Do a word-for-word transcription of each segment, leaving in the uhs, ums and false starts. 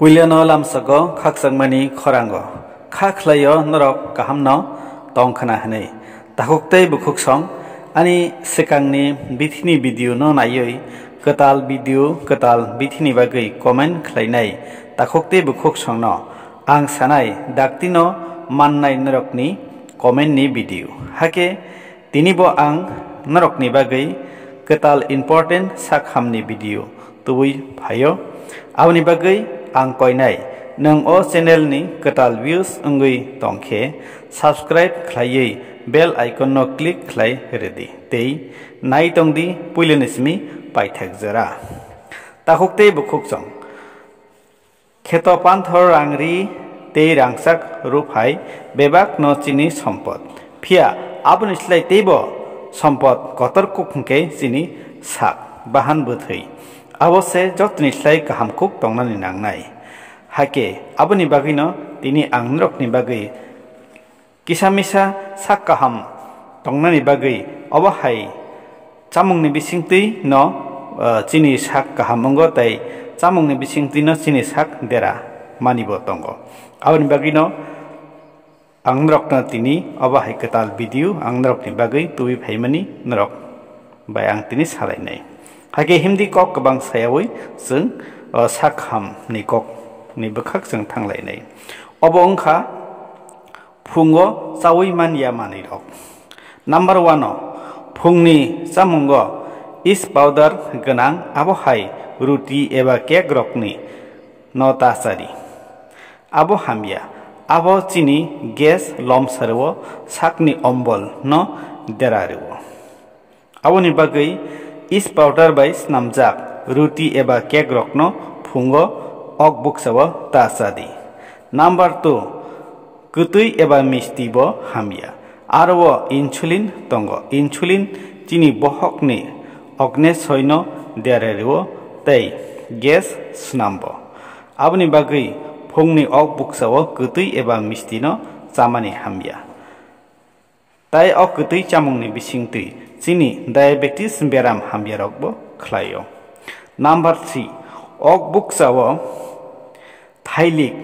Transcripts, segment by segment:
Puilano lamsogo khakchangmani khorango kha khlaio norok kahamno tong khna hwnwi. Takhuk tei bukhuk song ani swkangni bithini video no naiwi kwtal video kwtal bithini bagwi comment khlainai takhuk tei bukhuk songno ang sanai daktino mannai norokni comment ni video. Hakhe tini bo ang norokni bagwi kwtal important sakhamni video tubui phaio. Aboni bagwi ang koinai, nwng o channel ni kwtal views wngwi tongkhe subscribe khlaiwi bell icon no click khlai rwdi tei nai tongdi puilani simi paithak jora. Takhuk tei bukhuk song. Kheto panthor rangri tei rangchak ruphai bebakno chini sompot. Phiya aboni slai teibo sompot kotor kuk hwnkhe chini sak bahan bwthwi. Abo se jotoni slai kaham kuk tongnani nangnai. Hakhe aboni bagwino tini ang norokni bagwi kisa misa sak kaham tongnani bagwi obo hai chamungni bisingtwi no, eh, chini sak kaham wngo tei chamungni bisingtwi no chini sak dera manibo tongo. Aboni bagwi no ang norokno tini obo hai kwtal video ang norokni bagwi tubui phaimani norok bai ang tini salainai. Hakhe Hindi kok kwbang sayawi chwng, eh, sak kaham ni kok ni bwkhak chwng thanglainai. Obo wngkha phungo chaui man ya manwirok. Number one o, phungni chamungo yeast powder gwnang, abo hai ruti eba cake rokni no ta chari. Abo hamya, abo chini gas lom sarwo, sakni ombol no dera rwo. Aboni bagwi yeast powder bai snamjak ruti eba cake rokno phungo ok buksao ta chadi. Number two, kwtwi eba misti bo hamya. Aro o insulin tongo. Insulin chini bohokni ognesoino dera rwo tei gas snambo. Aboni bagwi phungni ok buksao kwtwi eba mistino chamani hamya. Tai o kwtwi chamungni bisingtwi chini diabetes beram hamyarokbo khlaio. Number three, ok buksao thailik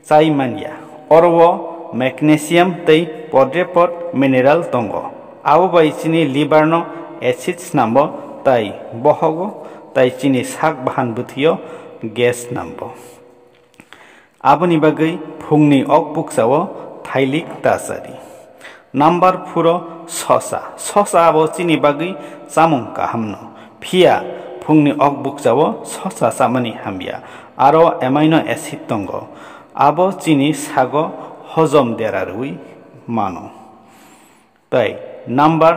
chai manya. Oro o magnesium tei podrepot mineral tongo. Abo bai chini liver no acid snambo tai bohogo tai chini sak bahan bwthwio gas snambo. Aboni bagwi phungni ok buksao thailik ta chadi. Number four o sosa. Sosa abo chini bagwi chamung kahamno. Phiya phungni ok buksao sosa chamani hamya. Aro amino acid tongo. Abo chini sago hojom dera rwui mano. Tai number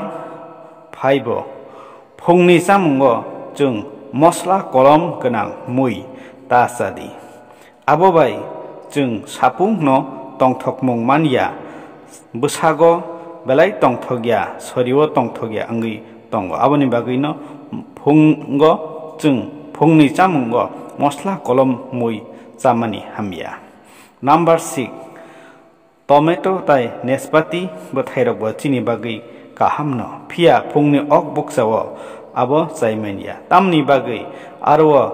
five o phungni chamungo chwng mosla kolom gwnang mui ta chadi. Abo bai chwng sapungno tongthokmung man ya, bwsago belai tongthok ya, sorio tongthok ya wngwi tongo. Aboni bagwino phungo chwng phungni chamungo mosla kolom mui chamani hamya. Number six, tomato tai nespati bwthairokbo chini bagwi kahamno, phiya phungni ok buksao abo chai manya. Tamni bagwi aro o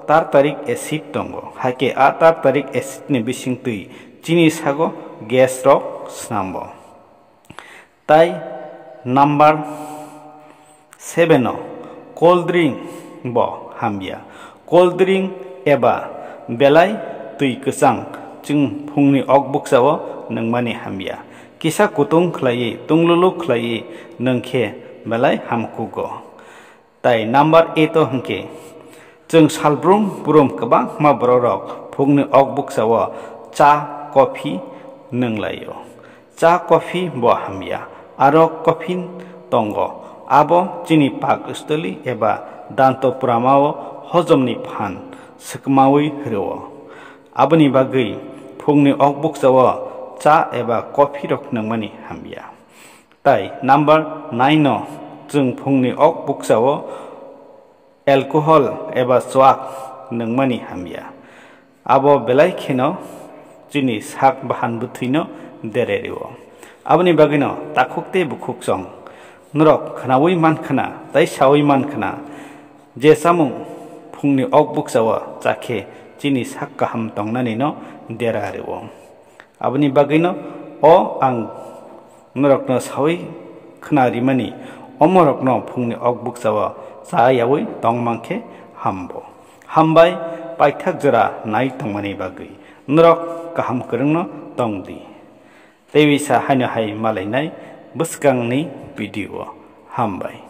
tartaric acid tongo, hakhe a tartaric acid ni bisingtwi chini sago gas rok snambo. Tai number seven o cold drink bo hamya. Cold drink eba belai twi kwchang chwng phungni ok buksao nungmani hamya. Kisa kutung khlaiwi, tunglulu khlaiwi nungkhe belai hamkugo. Tai number eight o hwnkhe, chwng salbrum brum kwbangma bororok phungni ok buksao cha, coffee nunglaio. Cha, coffee bo hamya. Aro caffeine tongo. Abo chini pak stoli eba danto puramao hojomni phan swkmaui rwo. Aboni bagwi phungni ok buksao cha eba coffee rok nungmani hamya. Tai number nine o chwng phungni ok buksao alcohol eba chuak nungmani hamya. Abo belai kheno chini sak bahan bwthwino dere rwo. Aboni bagwino takhuk tei bukhuk chwng norok khnaui man khna tai saui man khna. Je samung phungni ok buksao chakhe chini sak kaham tongnani no dera rwo. Aboni bagwi no o ang norokno sawi khna rimani, omorokno phungni ok bukchao cha yawi tongmang khe hambo. Hambai paithak jora nai tongmani bagwi. Norok kaham kwrwngno tong di. Teiwisa haino hai malainai bwskangni video. Hambai.